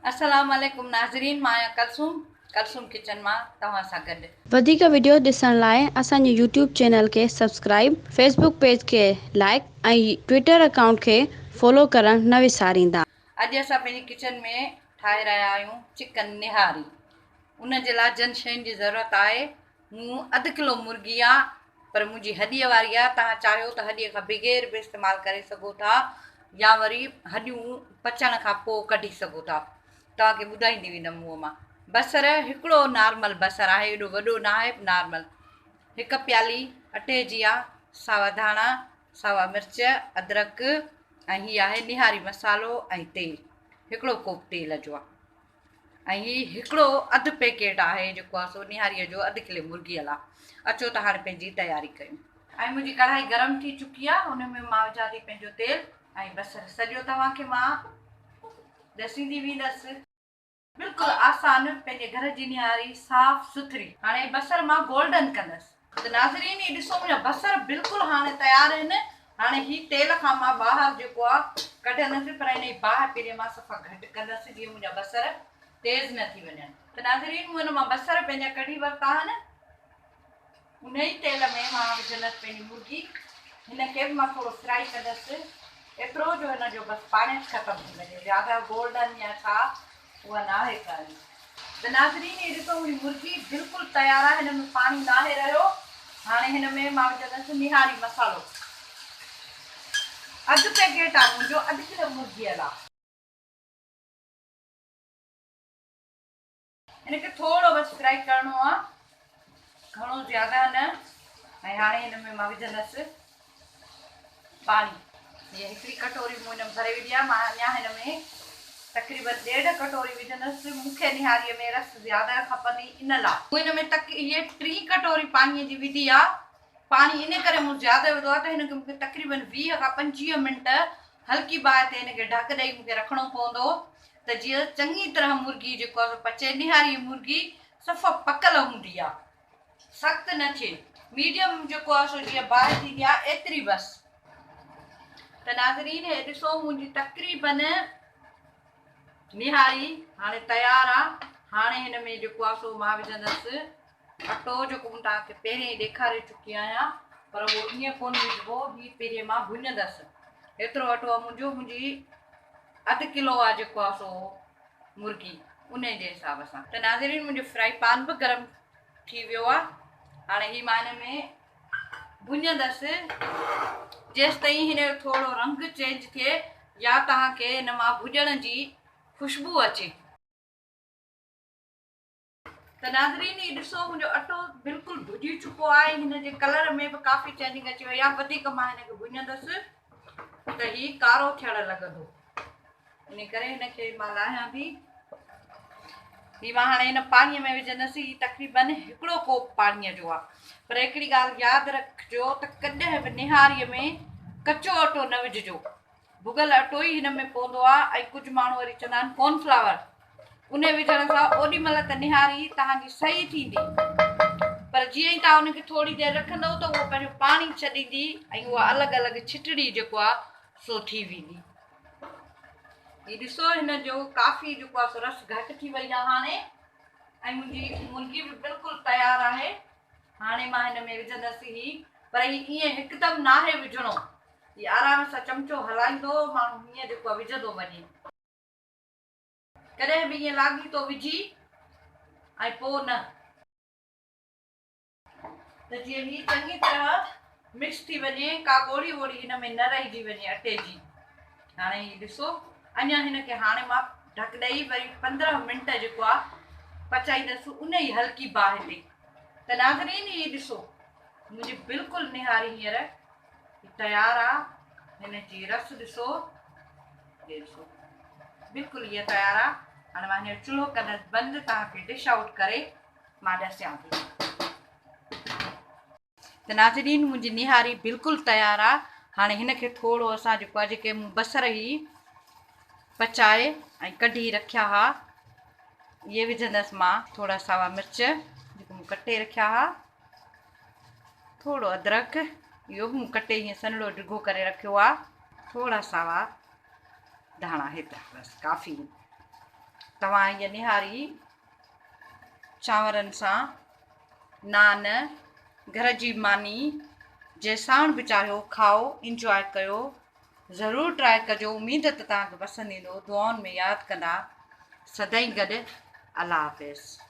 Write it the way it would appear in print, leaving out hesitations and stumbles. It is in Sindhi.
السلام عليڪم ناظرين مان آهيان ڪلثوم ڪلثوم ڪچن مان توهان سان گڏ. وڌيڪ وڊيوز ڏسڻ لاء اسان جي يوٽيوب چينل کي سبسڪرائيب، فيسبوڪ پيج کي لائيڪ ۽ ٽوئيٽر اڪائونٽ کي فالو ڪرڻ نه وساريندا. اڄ اسان پنهنجي ڪچن ۾ ٺاهي رهيا آهيون چڪن نهاري. ان جي لاء جن شين جي ضرورت آهي مون اڌ ڪلو مرغي آ پر منهنجي هڏيء واري آ توهان چاهيو ته هڏيء کان بغير به استعمال ڪري سگهو ٿا يا وري هڏيون پچڻ کان پوء ڪڍي سگهو ٿا توهان کي ٻڌائيندي ويندم اهو مان بصر هڪڙو نارمل بصر آهي ايڏو وڏو نه آهي نارمل هڪ پيالي اٽي جي آ ساوا ڌاڻا ساوا مرچ ادرڪ ۽ هي آهي نهاري مصالحو ۽ تيل هڪڙو ڪوپ تيل جو آ. ۽ هي هڪڙو اڌ پيڪيٽ آهي جيڪو آهي سو نهاريء جو اڌ ڪلي مرغيء لا. اچو ته هاڻي پنهنجي تياري ڪيون. ۽ منهنجي ڪڙهائي گرم ٿي چڪي آهي ان ۾ مان وجهان ٿي پنهنجو تيل ۽ بصر سڄو توهان کي مان ڏسيندي ويندس. بلڪل آسان پنهنجي گهر جي نهاري صاف سٿري. هاڻي بصر مان گولڊن ڪندس. ته ناظرين هي ڏسو منهنجا بصر بلڪل هاڻي تيار آهن. هاڻي هي تيل کان مان ٻاهر جيڪو آ ڪڍندس پر هن جي باهه پهرين مان صفا گهٽ ڪندس جيئن منهنجا بصر تيز نه ٿي وڃن. ته ناظرين مون هن مان بصر پنهنجا ڪڍي ورتا آهن. انهي ئي تيل ۾ مان وجهندس پنهنجي مرغي. هن کي به مان ٿورو فرائي ڪندس ايترو جو هن جو بس پاڻيٺ ختم ٿي وڃي زياده گولڊن يا ڇا اها ناهي ڪرڻي. ته ناظرين هي ڏسو منهنجي مرغي بلڪل تيار آهي هن ۾ پاڻي ناهي رهيو هاڻي هن ۾ مان وجهندس نهاري مصالحو اڌ پيڪيٽ آهي منهنجو اڌ ڪلو مرغي لا. هن کي ٿورو بس فرائي ڪرڻو آهي گهڻو زياده نه ۽ هاڻي هن ۾ مان وجهندس پاڻي. هيء هڪڙي ڪٽوري مون هن ۾ ڀري وڌي آهي. مان اڃا هن ۾ تقريبن ڏيڍ ڪٽوري وجهندس. مون کي نهاريء ۾ رس زياده کپندي ان لاء. مون هن ۾ تق هيء ٽين ڪٽوري پاڻيء جي وڌي آهي. پاڻي ان ڪري مون زياده وڌو آهي ته هن کي مون کي تقريبن 20 کان 25 منٽ هلڪي باهه تي هن کي ڍڪ ڏئي مون کي رکڻو پوندو ته جيئن چڱي طرح مرغي جيڪو آهي سو پچي. نهاريء مرغي صفا پڪل هوندي آهي. سخت نه ٿئي. ميڊيم جيڪو آهي سو جيئن باهه ٿيندي آهي ايتري بس. ته ناظرين هي ڏسو منهنجي تقريبن نهاري هاڻي تيار آ. هاڻي هن ۾ جيڪو آهي سو مان وجهندس اٽو جيڪو مون توهان کي پهرين ئي ڏيکاري چڪي آهيان پر اهو ائين ڪونه وجهبو هي پهرين مان ڀڃندس. هيترو اٽو آهي منهنجو منهنجي اڌ ڪلو آ جيڪو آهي سو مرغي انهي جي حساب سان. ته ناظرين منهنجو فرائي پان به گرم ٿي ويو آ هاڻي هي مان هن ۾ ڀڃندس جيستائين هن جو ٿورو رنگ چينج ٿئي يا توهان کي هن مان ڀڄڻ جي خوشبو اچي. ته ناظرين هي ڏسو منهنجو اٽو بلڪل ڀڄي چڪو آهي هن جي ڪلر ۾ به ڪافي چينجنگ اچي وئي آهي وڌيڪ مان هن کي ڀڃندس ته هي ڪارو ٿيڻ لڳندو. ان ڪري هن کي مان لاهيان ٿي. هي مان هاڻي هن پاڻيء ۾ وجهندس. هي تقريبن هڪڙو ڪوپ پاڻيء جو آهي. پر هڪڙي ڳالهه ياد رکجو ته ڪڏهن به نهاريء ۾ ڪچو اٽو نه وجهجو. ڀڳل اٽو ئي هن ۾ پوندو آهي ۽ ڪجهه ماڻهو وري چوندا آهن ڪارن فلاور. ان وجهڻ سان اوڏي مهل ته نهاري توهان جي صحيح ٿيندي پر جيئن ئي توهان ان کي ٿوري دير رکندؤ ته اهو پنهنجو پاڻي ڇڏيندي ۽ اها الڳ الڳ ڇٽڙي جيڪو آهي سو ٿي ويندي. هي ڏسو هن جو ڪافي جيڪو آهي سو رس گهٽ ٿي وئي آهي هاڻي ۽ منهنجي مرغي به بلڪل تيار آهي. هاڻي مان هن ۾ وجهندس هي پر هي ائين هڪدم ناهي وجهڻو هي آرام سان چمچو هلائيندو ماڻهو هيئن جيڪو آهي وجهندو وڃي. ڪڏهن به ائين لاڳيتو وجهي ۽ پوء نه. ته جيئن هي چڱي طرح مڪس ٿي وڃي ڪا ڳوڙهي ووڙهي هن ۾ نه رهجي وڃي اٽي جي. هاڻي هي ڏسو اڃا هن کي هاڻي مان ڍڪ ڏئي وري 15 منٽ جيڪو آ پچائيندس ان ئي هلڪي باهه تي. ته ناظرين هي ڏسو منهنجي بلڪل نهاري هينئر تيار آ. هن جي رس ڏسو هي ڏسو بلڪل هيء تيار آ. هاڻي مان هن جو چلهو ڪندس بند توهان کي ڊش آئوٽ ڪري مان ڏسيان ٿي. ته ناظرين منهنجي نهاري بلڪل تيار آ. هاڻي هن کي ٿورو اسان جيڪو آ جيڪي مون بصر هي پچائي ۽ ڪڍي رکيا ها اهي وجهندس مان. ٿورا ساوا مرچ جيڪي مون ڪٽي رکيا ها، ٿورو ادرڪ اهو به مون ڪٽي هيئن سنهڙو ڊگهو ڪري رکيو آ، ٿورا ساوا ڌاڻا هيترا بس ڪافي. توهان هيء نهاري چانورن سان، نان، گهر جي ماني جنهن ساڻ به چاهيو کائو انجواء ڪيو. ضرور ٽرائي ڪجو اميد ته توهان کي پسند ايندو. دعائن ۾ ياد ڪندا. سدائين گڏ. الله حافظ.